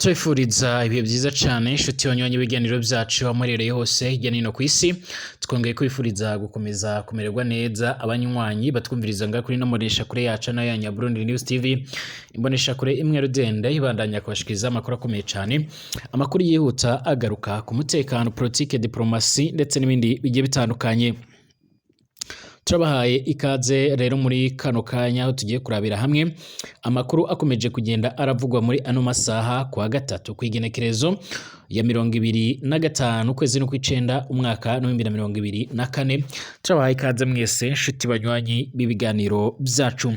Tubifuriza ibihe byiza cyane, inshuti banywanyi b'ibiganiro byacu aho muherereye hose hirya no hino ku isi. Twongeye kwifuriza gukomeza kumererwa neza abanywanyi batwumviriza ngaha kuri ino mboneshakure yacu nayo ya Burundi News TV, imboneshakure imwe rudende ibandanya kubashikiriza amakuru akomeye cyane, amakuru yihuta agaruka ku mutekano, politike, diplomasi ndetse n'ibindi bigiye bitandukanye. Turabahaye ikaze rero muri kano kanya aho tugiye kurabira hamwe amakuru akomeje kugenda aravugwa muri ano masaha kuwa gatatu ku igenekerezo ya 25 ukwezi n'ukw'icenda umwaka w'2024. Turabahaye ikaze mwese, nshuti banywanyi b'ibiganiro byacu.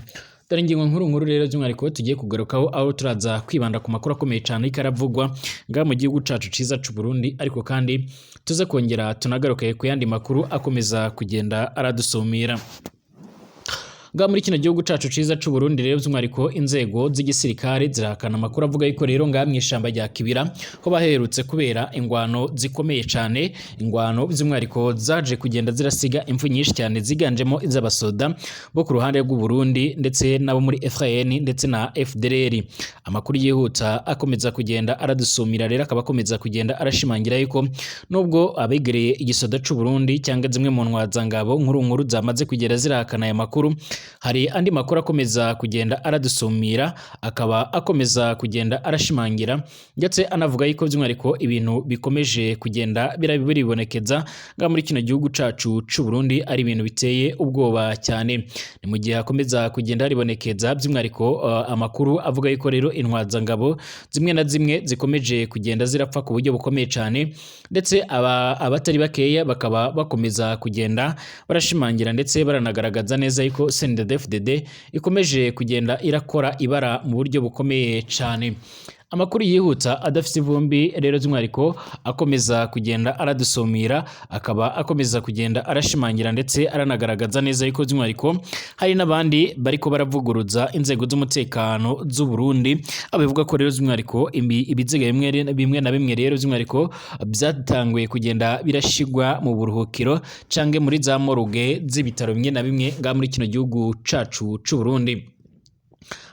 Dore ingingo nkuru nkuru rero by'umwihariko tugiye kugarukaho, aho turaza kwibanda ku makuru akomeye cyane ariko aravugwa ngaha mu gihugu cacu ciza c'u Burundi, ariko kandi tuze kongera tunagaruke ku yandi makuru akomeza kugenda aradusumira ngaha muri kino gihugu cacu ciza c'u Burundi. Rero by'umwihariko inzego z'igisirikare zirahakana amakuru avuga yuko rero ngaha mw'ishamba rya Kibira ko baherutse kubera ingwano zikomeye cane, ingwano by'umwihariko zaje kugenda zirasiga impfu nyinshi cyane ziganjemo iz'abasoda bo ku ruhande rw'u Burundi ndetse n'abo muri FAN ndetse na FDLR. Amakuru yihuta akomeza kugenda aradusumira rero akaba akomeza kugenda arashimangira yuko nubwo abegereye igisoda c'u Burundi cyangwa zimwe mu ntwazangabo nkuru nkuru zamaze kugenda zirahakana aya makuru, hari andi makuru akomeza kugenda aradusumira, akaba akomeza kugenda arashimangira ndetse anavuga yuko by'umwihariko ibintu bikomeje kugenda biribonekeza ngaha muri kino gihugu cacu c'u Burundi ari ibintu biteye ubwoba cyane. Ni mu gihe hakomeza kugenda haribonekeza by'umwihariko amakuru avuga yuko rero intwazangabo zimwe na zimwe zikomeje kugenda zirapfa ku buryo bukomeye cyane, ndetse abatari bakeya bakaba bakomeza kugenda barashimangira ndetse baranagaragaza neza yuko CNDD-FDD ikomeje kugenda irakora ibara mu buryo bukomeye cyane. Amakuru yihuta adafite ivumbi rero by'umwihariko akomeza kugenda aradusumira, akaba akomeza kugenda arashimangira ndetse aranagaragaza neza yuko by'umwihariko hari n'abandi bariko baravuguruza inzego z'umutekano z'u Burundi, aho bivuga ko rero by'umwihariko ibiziga bimwe bimwe na bimwe rero by'umwihariko byatanguye kugenda birashigwa mu buruhukiro canke muri za morgue z'ibitaro bimwe na bimwe ngaha muri kino gihugu cacu c'u Burundi.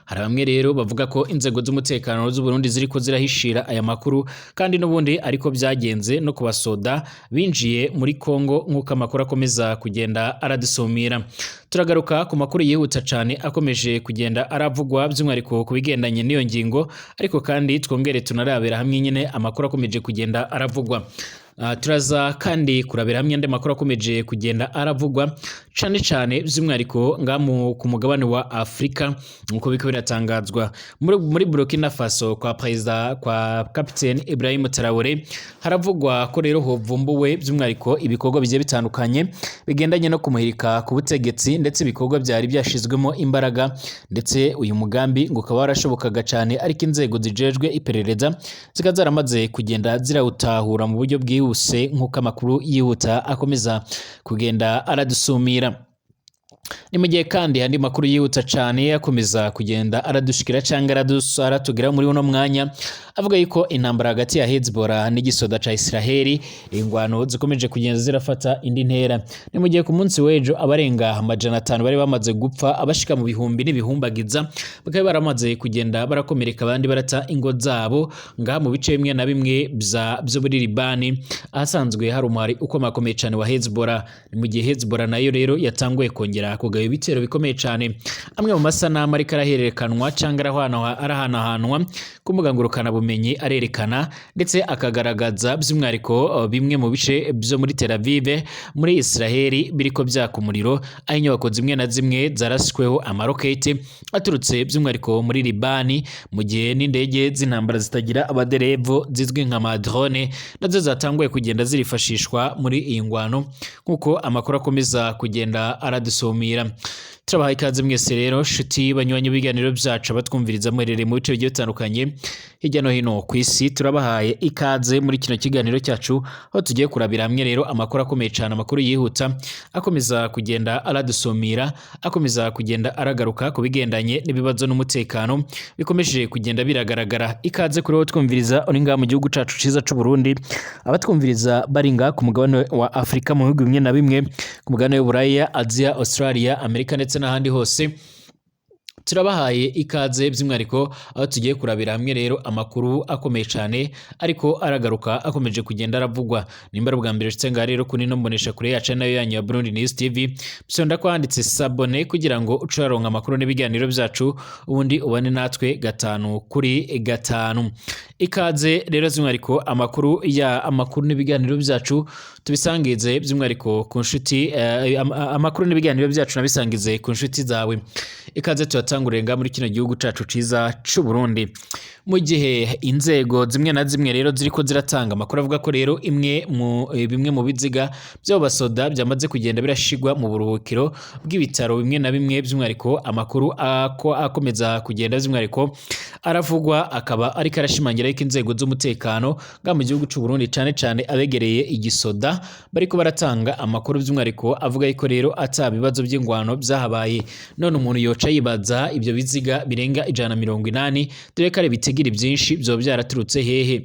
Hari bamwe rero bavuga ko inzego z'umutekano z'u Burundi ziriko zirahishira aya makuru, kandi n'ubundi ariko byagenze no kubasoda binjiye muri Kongo nk'uko amakuru akomeza kugenda aradusumira. Turagaruka ku makuru yihuta cyane akomeje kugenda aravugwa by'umwihariko ku bigendanye n'iyo ngingo, ariko kandi twongere tunarabera hamwe nyine amakuru akomeje kugenda aravugwa. Turaza kandi kurabira hamwe andi makuru akomeje kugenda aravugwa cane cane by'umwihariko ngaha ku mugabane wa Afrika, nkuko biriko biratangazwa muri Burkina Faso kwa perezida, kwa Captain Ibrahim Traoré, haravugwa ko rero hovumbuwe by'umwihariko ibikorwa bigiye bitandukanye bigendanye no kumuhirika ku butegetsi, ndetse ibikorwa byari byashizwemo imbaraga, ndetse uyu mugambi ngo ukaba warashobokaga cane, ariko inzego zijejwe iperereza zikaba zaramaze kugenda zirawutahura mu buryo bwihuse, nk'uko amakuru yihuta akomeza kugenda aradusumira. Ni mu gihe kandi andi makuru yihuta cane akomeza kugenda aradushikira cyangwa aratugeraho muri uno mwanya avuga yuko intambara hagati ya Hezbollah n'igisoda ca Israheli, ingwano zikomeje kugenda zirafata indi ntera. Ni mu gihe ku munsi w'ejo abarenga 500 bari bamaze gupfa, abashika mu bihumbi n'ibihumbagiza bakaba baramaze kugenda barakomereka, abandi barata ingo zabo ngaha mu bice bimwe na bimwe vyo muri Libani ahasanzwe hari umuhari ukomakomeye cane wa Hezbollah. Ni mu gihe Hezbollah nayo rero yatanguye kongera kugaba ibitero bikomeye cane. Amwe mu masanamu ariko arahererekanwa cyangwa arahanahanwa ku mbuga ngurukanabumenyi arerekana ndetse akagaragaza by'umwihariko bimwe mu bice byo muri Tel Aviv muri Israheli biriko byaka umuriro, aho inyubako zimwe na zimwe zarasweho amaroketi aturutse by'umwihariko muri Libani, mu gihe n'indege z'intambara zitagira abaderevu zizwi nka ma drone nazo zatanguye kugenda zirifashishwa muri iyi ngwano, nk'uko amakuru akomeza kugenda aradusumira. Turabaha ikaze mwese rero, nshuti banywanyi b'ibiganiro byacu, abatwumviriza muherereye mu bice bigiye bitandukanye hirya no hino ku isi. Turabahaye ikaze muri kino kiganiro cyacu aho tugiye kurabira hamwe rero amakuru akomeye cyane, amakuru yihuta akomeza kugenda aradusumira, akomeza kugenda aragaruka ku bigendanye n'ibibazo n'umutekano bikomeje kugenda biragaragara. Ikaze kuri wowe twumviriza uri ngaha mu gihugu cacu ciza c'u Burundi, abatwumviriza bari ngaha ku mugabane wa Afurika mu bihugu bimwe na bimwe, ku mugabane w'Uburaya, Aziya, Australia, Amerika ndetse n'ahandi hose. Turabahaye ikaze by'umwihariko aho tugiye kurabira hamwe rero amakuru akomeye cyane ariko aragaruka akomeje kugenda aravugwa. Nimba ari ubwa mbere ushitse ngaha rero kuri ino mbonesha kure yacu nayo yanyu ya Burundi News TV, fyonda kwanditse s'abonner kugira ngo uce uraronka amakuru n'ibiganiro byacu, ubundi ubane natwe gatanu kuri gatanu. Ikaze rero by'umwihariko amakuru ya amakuru n'ibiganiro byacu tubisangize by'umwihariko ku nshuti, amakuru n'ibiganiro byacu nabisangize ku nshuti zawe. Ikaze turatangurire ngaha muri kino gihugu cacu ciza c'u Burundi, mu gihe inzego zimwe na zimwe rero ziriko ziratanga amakuru avuga ko rero imwe mu bimwe mu biziga by'abo basoda byamaze kugenda birashigwa mu buruhukiro bw'ibitaro bimwe na bimwe. By'umwihariko amakuru akomeza kugenda by'umwihariko aravugwa akaba ariko arashimangira yuko inzego z'umutekano nga mu gihugu c'u Burundi, cane cane abegereye igisoda, bariko baratanga amakuru by'umwihariko avuga yuko rero ata bibazo by'ingwano byahabaye. None umuntu yoca yibaza, ibyo biziga birenga 180, dore ko ari ibitigiri byinshi, vyoba byaraturutse hehe?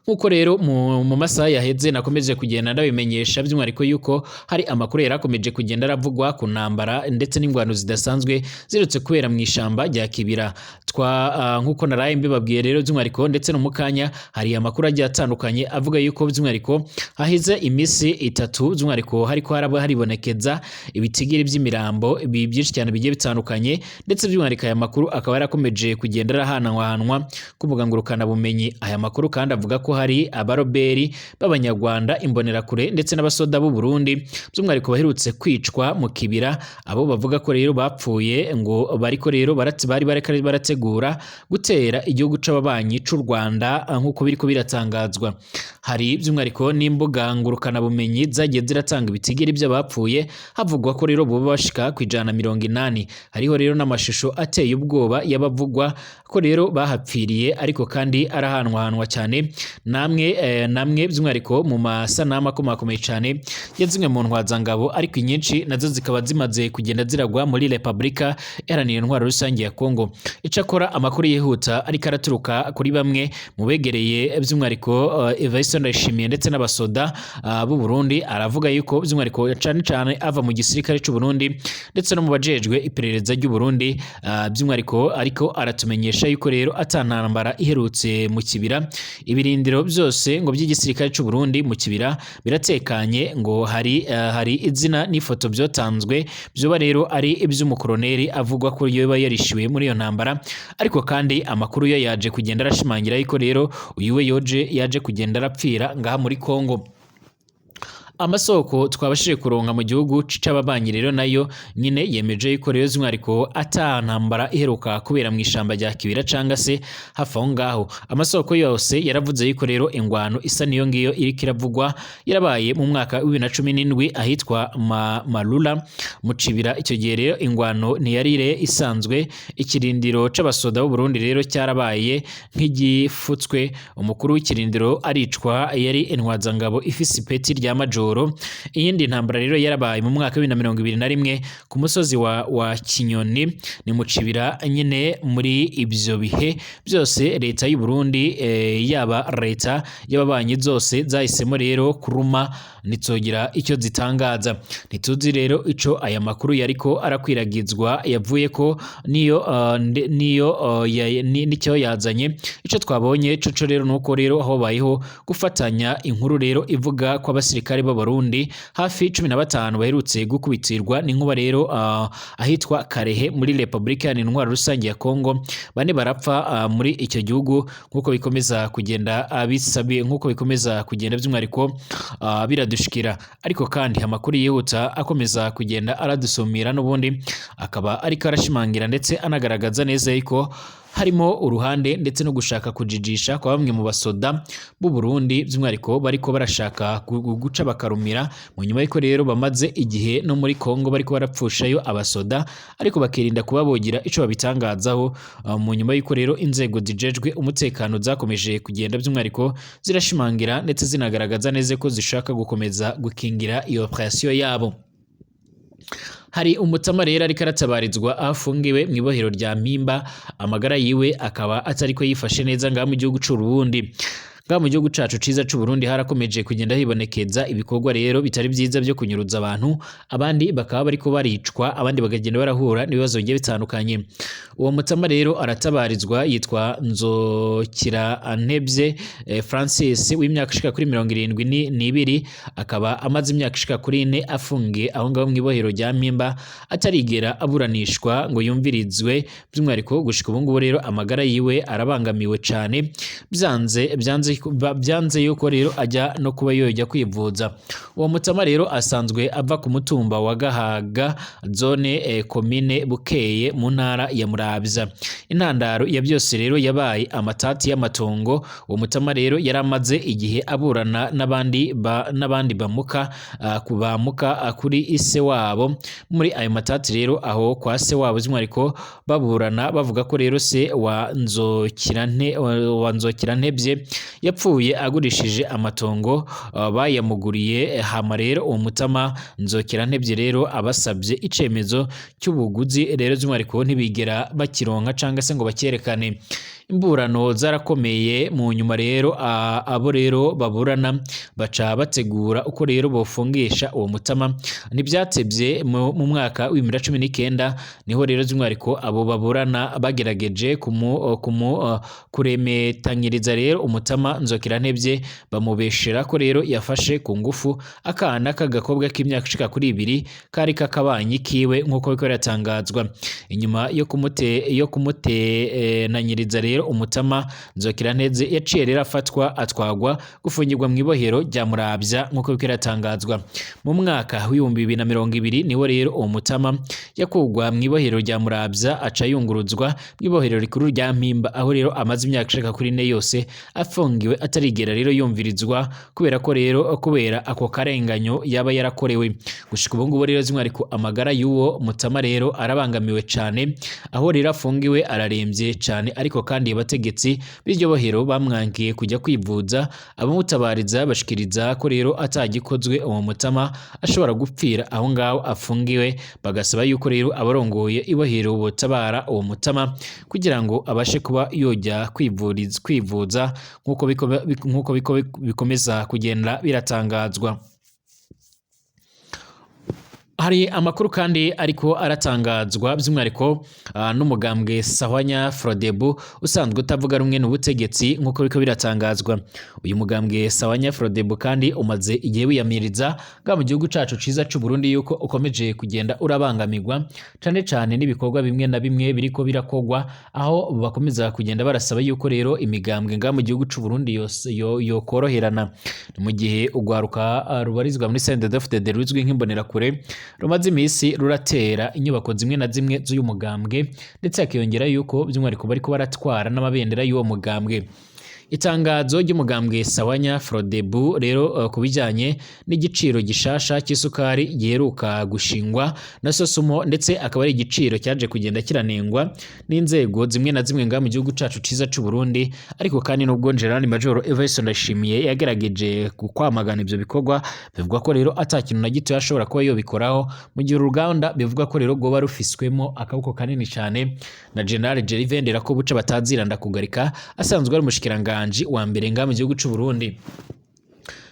Nk'uko rero mu masaha yaheze nakomeje kugenda ndabimenyesha by'umwihariko yuko hari amakuru yari akomeje kugenda aravugwa ku ntambara ndetse n'ingwano zidasanzwe zirutse kubera mu ishamba rya Kibira. Twa nk'uko naraye mbibabwiye rero by'umwihariko, ndetse no mu kanya hari amakuru agiye atandukanye avuga yuko by'umwihariko hahize iminsi 3 by'umwihariko hariko haraba haribonekeza ibitigiri by'imirambo byinshi cyane bigiye bitandukanye, ndetse by'umwihariko aya makuru akaba yarakomeje kugenda arahanahwanwa ku mbuga ngurukanabumenyi. Aya makuru kandi avuga ko hari abaroberi b'Abanyarwanda, imbonerakure ndetse n'abasoda b'u Burundi by'umwihariko baherutse kwicwa mu Kibira. Abo bavuga ko rero bapfuye ngo bariko rero bari barategura gutera igihugu c'ababanyi c'u Rwanda, nk'uko biriko biratangazwa. Hari by'umwihariko n'imbuga ngurukanabumenyi zagiye ziratanga ibitigiri by'abapfuye, havugwa ko rero boba bashika ku 180. Hariho rero n'amashusho ateye ubwoba y'abavugwa ko rero bahapfiriye, ariko kandi arahanwahanwa cyane namwe by'umwihariko mu masanamu akomakomeye cyane ya zimwe mu ntwazangabo, ariko inyinshi nazo zikaba zimaze kugenda ziragwa muri Repubulika Iharanira Intwaro Rusange ya Kongo. Icakora amakuru yihuta ariko araturuka kuri bamwe mu begereye by'umwihariko Evariste Ndayishimiye ndetse n'abasoda b'u Burundi aravuga yuko by'umwihariko cane cane ava mu gisirikare c'u Burundi ndetse no mu bajejwe iperereza ry'u Burundi, by'umwihariko ariko aratumenyesha yuko rero ata ntambara iherutse mu Kibira. Ibirindiro byose ngo by'igisirikare c'u Burundi mu Kibira biratekanye, ngo hari izina n'ifoto byotanzwe byoba rero ari iby'umukoroneri avugwa ko yoba yarishiwe muri iyo ntambara. Ariko kandi amakuru yo yaje kugenda arashimangira yuko rero uyu we yaje kugenda arapfira ngaha muri Kongo. Amasoko twabashije kuronka mu gihugu c'ababanyi rero nayo nyine yemeje yuko rero by'umwihariko ata ntambara iheruka kubera mu ishamba rya Kibira canga se hafi aho ngaho. Amasoko yose yaravuze yuko rero ingwano isa niyo ngiyo iriko iravugwa yarabaye mu mwaka wa 2017 ahitwa Malula mu Cibira. Icyo gihe rero ingwano ntiyarire isanzwe, ikirindiro c'abasoda b'u Burundi rero cyarabaye nk'igifutswe, umukuru w'ikirindiro aricwa, yari intwazangabo ifise ipeti rya majoro. Iyindi ntambara rero yarabaye mu mwaka wa 2021 ku musozi wa Kinyoni, ni mu Cibira nyine. Muri ibyo bihe byose leta y'u Burundi, yaba leta y'ababanyi, zose zahisemo rero kuruma ntitsogira icyo zitangaza. Ntituzi rero ico aya makuru yariko arakwiragizwa yavuye ko niyo niyo nicyo yazanye. Ico twabonye coco rero nuko rero habayeho gufatanya inkuru rero ivuga ko abasirikare b'Abarundi hafi 15 baherutse gukubitirwa n'inkuba rero ahitwa Karehe muri Repubulika Iharanira Intwaro Rusange ya Kongo, bane barapfa muri icyo gihugu, nk'uko bikomeza kugenda bisabiye, nk'uko bikomeza kugenda by'umwihariko biradushikira. Ariko kandi amakuru yihuta akomeza kugenda aradusumira n'ubundi akaba ariko arashimangira ndetse anagaragaza neza yuko harimo uruhande ndetse no gushaka kujijisha kwa bamwe mu basoda b'u Burundi, by'umwihariko bariko barashaka guca bakarumira mu nyuma y'uko rero bamaze igihe no muri Kongo bariko barapfushayo abasoda, ariko bakirinda kuba bogira ico babitangazaho, mu nyuma y'uko rero inzego zijejwe umutekano zakomeje kugenda by'umwihariko zirashimangira ndetse zinagaragaza neza ko zishaka gukomeza gukingira iyo operation yabo. Hari umutama rero ariko aratabarizwa aho afungiwe mu ibohero rya Mpimba, amagara yiwe akaba atariko yifashe neza ngaha mu gihugu c'u Burundi. Ngaha mu gihugu cacu ciza c'u Burundi harakomeje kugenda hibonekeza ibikorwa rero bitari vyiza vyo kunyuruza abantu, abandi bakaba bariko baricwa, abandi bakagenda barahura n'ibibazo bigiye bitandukanye. Uwo mutama rero aratabarizwa, yitwa Nzokirantevye Francis w'imyaka ishika kuri 72, akaba amaze imyaka ishika kuri 4 afungiye aho ngaho mw'ibohero rya Mpimba, atarigera aburanishwa ngo yumvirizwe. By'umwihariko gushika ubu ngubu rero amagara yiwe arabangamiwe cane, byanze yuko rero ajya no kuba yojya kwivuza. Uwo mutama rero asanzwe ava ku mutumba wa Gahaga, zone komine Bukeye, mu ntara ya Muramvya. Intandaro ya byose rero yabaye amatati y'amatongo. Uwo mutama rero yari amaze igihe aburana n'abandi bamuka kubamuka kuri ise wabo. Muri ayo matati rero aho kwa se wabo, by'umwihariko baburana bavuga ko rero se wa Nzokirantevye yapfuye agurishije amatongo bayamuguriye. Hama rero uwo mutama Nzokirantevye rero abasabye icemezo cy'ubuguzi rero by'umwihariko ntibigera bakironka cangwa se ngo bakerekane. Imburano zarakomeye. Mu nyuma rero abo rero baburana baca bategura uko rero bofungisha uwo mutama. Ntibyatevye mu mwaka wa 2019 niho rero by'umwihariko abo baburana bagerageje kuremetanyiriza rero umutama Nzokirantevye, bamubeshera ko rero yafashe ku ngufu akana k'agakobwa k'imyaka ishika kuri 2 kari kakabanyi kiwe, nk'uko biriko biratangazwa. Inyuma yo kumutenanyiriza rero umutama Nzokirantevye yaciye rero afatwa, atwagwa gufungirwa mw'ibohero rya Muramvya, nk'uko biriko biratangazwa. Mu mwaka wa 2020 niho rero uwo mutama yakugwa mw'ibohero rya Muramvya, aca yunguruzwa mw'ibohero rikuru rya Mpimba, aho rero amaze imyaka ishika kuri 4 yose afungiwe, atarigera rero yumvirizwa, kubera ko rero kubera ako karenganyo yaba yarakorewe. Gushika ubu ngubu rero by'umwihariko amagara y'uwo mutama rero arabangamiwe cane, aho rero afungiwe araremvye cane. Ariko kandi abategetsi b'iryo bohero bamwankiye kujya kwivuza. Abamutabariza bashikiriza ko rero atagikozwe uwo mutama ashobora gupfira aho ngaho afungiwe, bagasaba yuko rero abarongoye ibohero botabara uwo mutama kugira ngo abashe kuba yojya kwivuza, nk'uko bikomeza kugenda biratangazwa. Hari amakuru kandi ariko aratangazwa by'umwihariko n'umugambwe Sahwanya Frodebu usanzwe utavuga rumwe n'ubutegetsi, nk'uko biriko biratangazwa. Uyu mugambwe Sahwanya Frodebu kandi umaze igihe wiyamiriza bwa mu gihugu cacu ciza c'u Burundi yuko ukomeje kugenda urabangamirwa cane cane n'ibikorwa bimwe na bimwe biriko birakogwa, aho bakomeza kugenda barasaba yuko rero imigambwe nga mu gihugu c'u Burundi yose yokoroherana. Mu gihe ugwaruka rubarizwa muri CNDD-FDD ruzwi nk'imbonerakure rumaze imisi ruratera inyubako zimwe na zimwe z'uyu mugambwe, ndetse hakiyongera yuko by'umwihariko bariko baratwara n'amabendera y'uwo mugambwe. Itangazo ry'umugambwe Sawanya Frodebu rero ku bijyanye n'igiciro gishasha cy'isukari giheruka gushingwa na Sosumo, ndetse akaba ari igiciro cyaje kugenda kiranengwa n'inzego zimwe na zimwe ngaha mu gihugu cacu ciza c'u Burundi. Ariko kandi nubwo General Major Evariste Ndayishimiye yagerageje kwamagana ivyo bikorwa, bivugwa ko rero ata kintu na gito yashobora kuba yobikoraho, mu gihe uruganda bivugwa ko rero rwoba rufiswemo akaboko kanini cane na General Gervais Nderakobuca bataziranda kugarika, asanzwe ari umushikiranganji wa mbere ngaha mu gihugu c'u Burundi.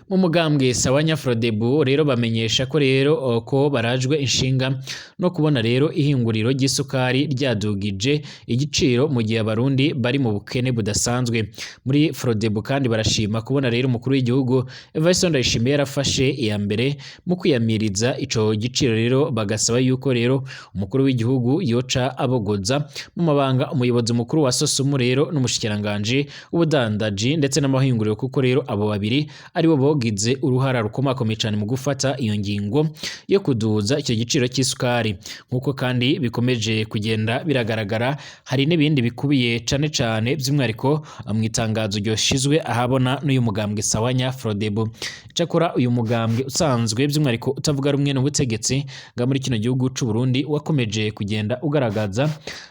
Mu mugambwe Sawanya Frodebu rero bamenyesha ko rero ko barajwe inshinga no kubona rero ihinguriro ry'isukari ryadugije igiciro mu gihe abarundi bari mu bukene budasanzwe. Muri Frodebu kandi barashima kubona rero umukuru w'igihugu Evariste Ndayishimiye yarafashe iya mbere mu kwiyamiriza ico giciro, rero bagasaba yuko rero umukuru w'igihugu yoca abogoza mu mabanga umuyobozi mukuru wa Sosumu rero n'umushikiranganji w'ubudandaji ndetse n'amahinguriro, kuko rero abo babiri aribo bogize uruhara rukomakomeye cyane mu gufata iyo ngingo yo kuduza icyo giciro cy'isukari. Nk'uko kandi bikomeje kugenda biragaragara, hari n'ibindi bikubiye cane cane by'umwihariko mu itangazo ryoshyizwe ahabona n'uyu mugambwe Sawanya Frodebu. Cyakora uyu mugambwe usanzwe by'umwihariko utavuga rumwe n'ubutegetsi bwa muri kino gihugu c'u Burundi wakomeje kugenda ugaragaza,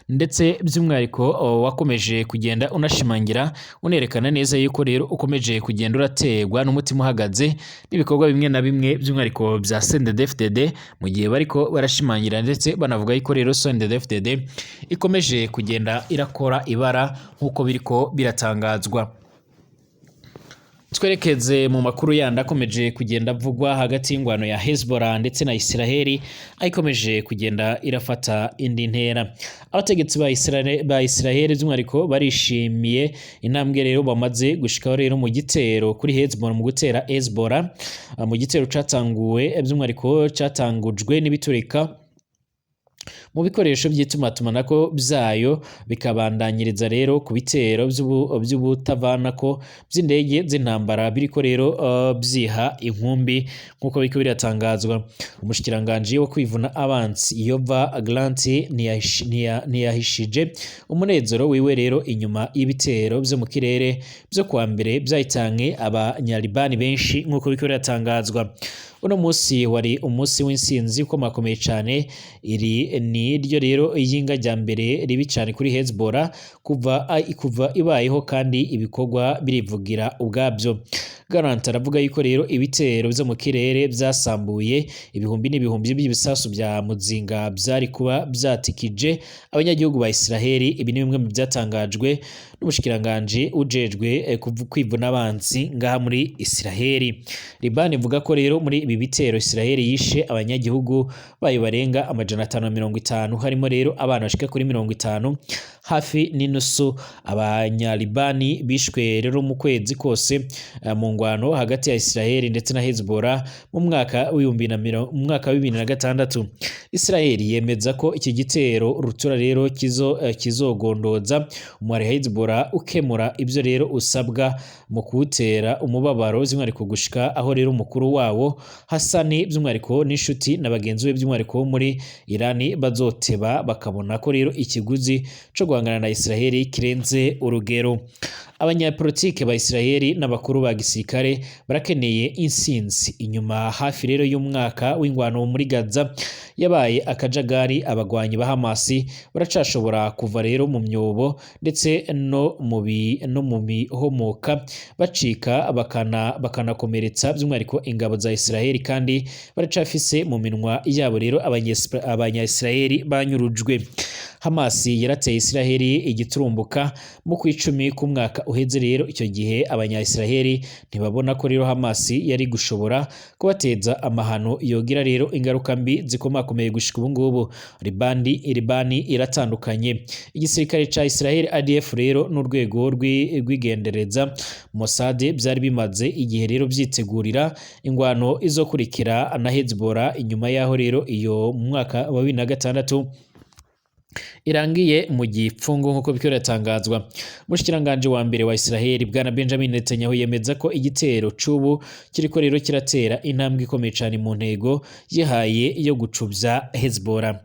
ndetse by'umwihariko wakomeje kugenda unashimangira unerekana neza yuko rero ukomeje kugenda uraterwa n'umutima uhagaze n'ibikorwa bimwe na bimwe by'umwihariko bya CNDD-FDD, mu gihe bariko barashimangira ndetse banavuga yuko rero CNDD-FDD ikomeje kugenda irakora ibara, nk'uko biriko biratangazwa. Twerekeze mu makuru yandi akomeje kugenda avugwa hagati y'ingwano ya Hezbollah ndetse na Israheli, aho ikomeje kugenda irafata indi ntera. Abategetsi ba Israheli by'umwihariko barishimiye intambwe rero bamaze gushikaho rero mu gitero kuri Hezbollah, mu gutera Hezbollah mu gitero catanguwe by'umwihariko catangujwe n'ibiturika mu bikoresho by'itumatumanako byayo, bikabandanyiriza rero ku bitero by'ubutavanako by'indege z'intambara biriko rero byiha inkumbi, nk'uko biriko biratangazwa. Umushikiranganji wo kwivuna abansi Yoav Gallant ntiyahishije umunezero wiwe rero inyuma y'ibitero vyo mu kirere vyo kuwa mbere vyahitanye Abanyalibani benshi, nk'uko biriko biratangazwa. Uno munsi wari umunsi w'insinzi ukomakomeye cane. Iri ni ryo rero iyinga rya mbere ribi cane kuri Hezbollah kuva ibayeho, kandi ibikorwa birivugira ubwabyo. Gallant aravuga yuko rero ibitero vyo mu kirere vyasambuye ibihumbi n'ibihumbi by'ibisasu vya muzinga vyari kuba vyatikije abanyagihugu ba Israheli. Ibi ni bimwe mu vyatangajwe n'umushikiranganji ujejwe kwivuna abansi ngaha muri Israheli. Libani ivuga ko rero muri ibi bitero Israheli yishe abanyagihugu bayo barenga 550, harimo rero abana bashika kuri 50, hafi n'inusu. Abanyalibani bishwe rero mu kwezi kose mu ngwano hagati ya Israheli ndetse na Hezbollah mu mwaka wa 2006. Israheli yemeza ko iki gitero rutura rero kizogondoza umwari Hezbollah ukemura ibyo rero usabwa mu kuwutera umubabaro, by'umwihariko gushika aho rero umukuru wawo Hassani by'umwihariko n'inshuti na bagenzi be by'umwihariko bo muri Irani bazoteba bakabona ko rero ikiguzi co guhangana na Israheli kirenze urugero. Abanyapolitike ba Israheli n'abakuru ba gisirikare barakeneye insinzi inyuma hafi rero y'umwaka w'ingwano muri Gaza yabaye akajagari. Abagwanyi ba Hamasi baracashobora kuva rero mu myobo ndetse no mu mihomoka, bacika bakanakomeretsa by'umwihariko ingabo za Israheli, kandi baracafise mu minwa yabo rero Abanya-Israheli banyurujwe. Hamas yarateye Israheli igiturumbuka mu kw'icumi k'umwaka uheze. Rero icyo gihe Abanya-Israheli ntibabona ko rero Hamas yari gushobora kubateza amahano yogira rero ingaruka mbi zikomakomeye gushika ubu ngubu. Libani iratandukanye. Igisirikare ca Israheli IDF rero n'urwego rw'igendereza Mossad byari bimaze igihe rero byitegurira ingwano izokurikira na Hezbollah inyuma yaho rero iyo mu mwaka wa 2006 irangiye mu gipfungu, nk'uko biriko biratangazwa. Umushikiranganji wa mbere wa Israheli bwana Benjamin Netanyahu yemeza ko igitero c'ubu kiriko rero kiratera intambwe ikomeye cane mu ntego yihaye yo gucubya Hezbollah.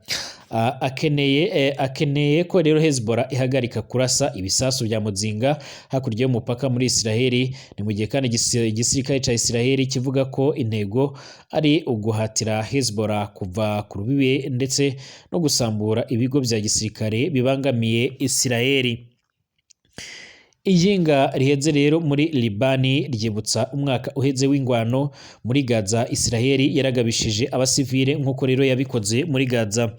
Akeneye ko rero Hezbollah ihagarika kurasa ibisasu vya muzinga hakurya y'umupaka muri Israheli. Ni mu gihe kandi igisirikare ca Israheli kivuga ko intego ari uguhatira Hezbollah kuva ku rubibe ndetse no gusambura ibigo vya gisirikare bibangamiye Israheli. Iyinga riheze rero muri Libani ryibutsa umwaka uheze w'ingwano muri Gaza. Israheli yaragabishije abasivile nk'uko rero yabikoze muri Gaza.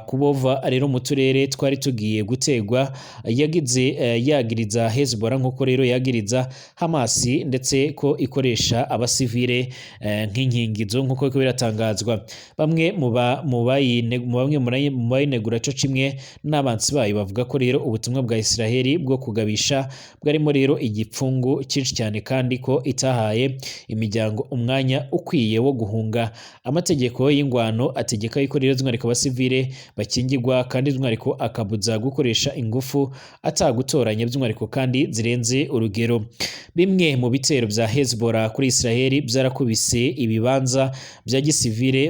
Kubova rero mu turere twari tugiye gutegwa, yagize yagiriza Hezbollah nk'uko rero yagiriza Hamas, ndetse ko ikoresha abasivile nk'inkingizo, nk'uko biriko biratangazwa. Bamwe mu ba mu bayine mu bamwe mu bayinegura co kimwe n'abansi bayo bavuga ko rero ubutumwa bwa Israheli bwo kugabisha bwarimo rero igipfungu cyinshi cyane, kandi ko itahaye imiryango umwanya ukwiye wo guhunga. Amategeko y'ingwano ategeka yuko rero by'umwihariko abasivile bakingirwa, kandi by'umwihariko akabuza gukoresha ingufu atagutoranya by'umwihariko kandi zirenze urugero. Bimwe mu bitero bya Hezbollah kuri Israheli byarakubise ibibanza bya gisivile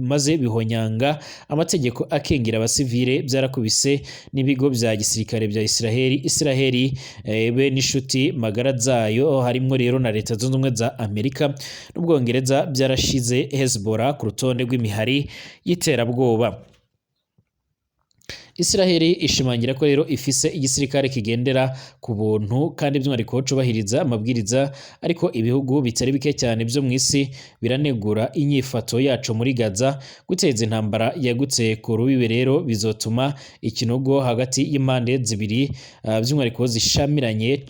maze bihonyanga amategeko akingira abasivile, byarakubise n'ibigo bya gisirikare bya Israheli. Israheli be n'inshuti magara zayo, harimwo rero na Leta Zunze Ubumwe za Amerika n'Ubwongereza, byarashize Hezbollah ku rutonde rw'imihari y'iterabwoba. Israheli ishimangira ko rero ifise igisirikare kigendera ku buntu kandi by'umwihariko cubahiriza amabwiriza, ariko ibihugu bitari bike cyane byo mu isi biranegura inyifato yaco muri Gaza. Guteza intambara yagutse ku rubibe rero bizotuma ikinogo hagati y'impande zibiri by'umwihariko zishamiranye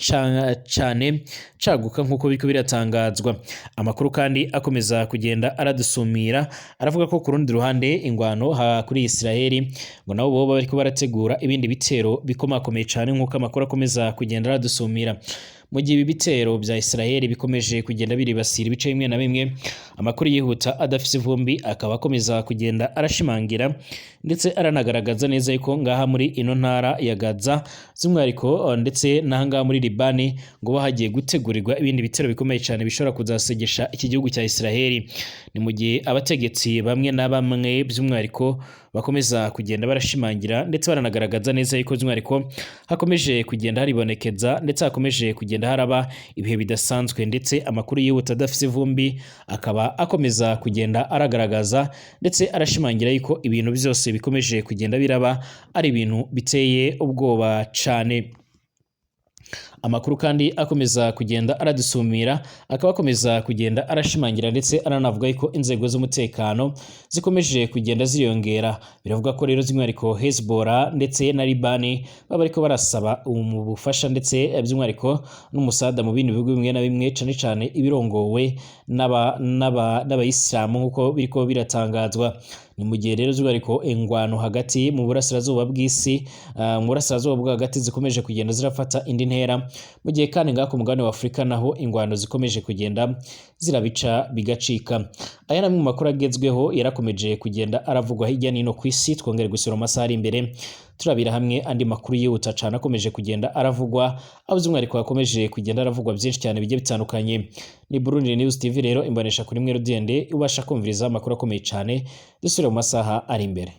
cane caguka nk'uko biriko biratangazwa. Amakuru kandi akomeza kugenda aradusumira aravuga ko ku rundi ruhande ingwano kuri Israheli ngo nabo boba bariko barategura ibindi bitero bikomakomeye cane nk'uko amakuru akomeza kugenda aradusumira. Mu gihe ibi bitero bya Israheli bikomeje kugenda biribasira ibice bimwe na bimwe, amakuru yihuta adafise ivumbi akaba akomeza kugenda arashimangira ndetse aranagaragaza neza yuko ngaha muri ino ntara ya Gaza by'umwihariko ndetse n'aha ngaha muri Libani ngo hagiye gutegurirwa ibindi bitero bikomeye cyane bishobora kuzasegesha iki gihugu cya Israheli. Ni mu gihe abategetsi bamwe na bamwe by'umwihariko bakomeza kugenda barashimangira ndetse baranagaragaza neza yuko by'umwihariko hakomeje kugenda haribonekeza ndetse hakomeje kugenda haraba ibihe bidasanzwe, ndetse amakuru yihuta adafise ivumbi akaba akomeza kugenda aragaragaza ndetse arashimangira yuko ibintu byose bikomeje kugenda biraba ari ibintu biteye ubwoba cane. Amakuru kandi akomeza kugenda aradusumira akaba akomeza kugenda arashimangira ndetse aranavuga yuko inzego z'umutekano zikomeje kugenda ziyongera. Biravuga ko rero by'umwihariko Hezbollah ndetse na Libani baba bariko barasaba ubufasha ndetse by'umwihariko n'umusada mu bindi bihugu bimwe na bimwe, cane cane ibirongowe n'abayisilamu nk'uko biriko biratangazwa. Ni mu gihe rero by'umwihariko ingwano hagati mu burasirazuba bw'isi, mu burasirazuba bwo hagati zikomeje kugenda zirafata indi ntera, mu gihe kandi ngaha ku mugabane wa Afurika naho ingwano zikomeje kugenda zirabica bigacika. Aya ni amwe mu makuru agezweho yarakomeje kugenda aravugwa hirya no hino ku isi. Twongere gusura mu masaha ari imbere turabira hamwe andi makuru yihuta cane akomeje kugenda aravugwa, aho by'umwihariko hakomeje kugenda aravugwa byinshi cyane bigiye bitandukanye. Ni Burundi News TV rero imbonesha kuri mwe rudende ubasha kumviriza amakuru akomeye cane. Dusubire mu masaha ari imbere.